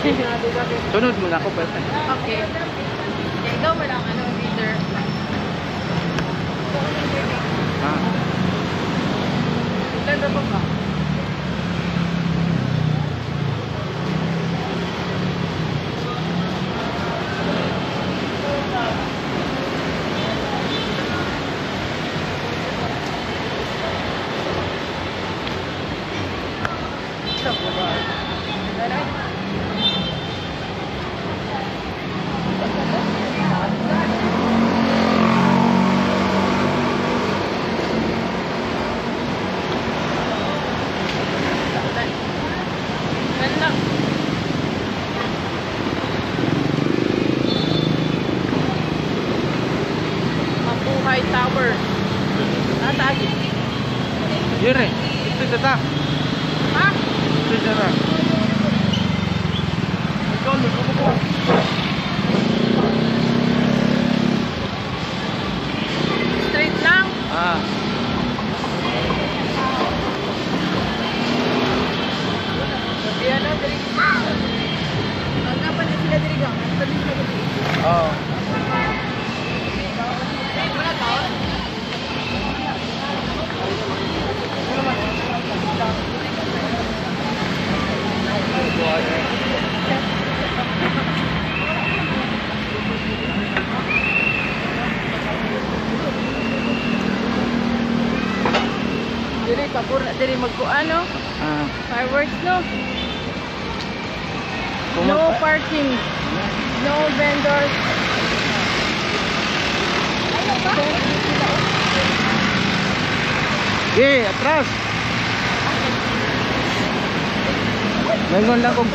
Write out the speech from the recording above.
Sunod muna ako pwede. Okay. Ikaw walang ano, leader. Ah. Ganda pa ba? Ganda. Mabuhay Tower. Nataas. Yere, ito data. Ha? Ito data. Ikaw, lugo ko. Straight lang. Ah. Sabi ano, diri. Ang dapat na sila diri ga. Sabi sila diri. Oo. Wala ka? Diri pabor na diri magkuano, Ah. fireworks, no. No parking. No vendors. Okay, atras. Meron lang kong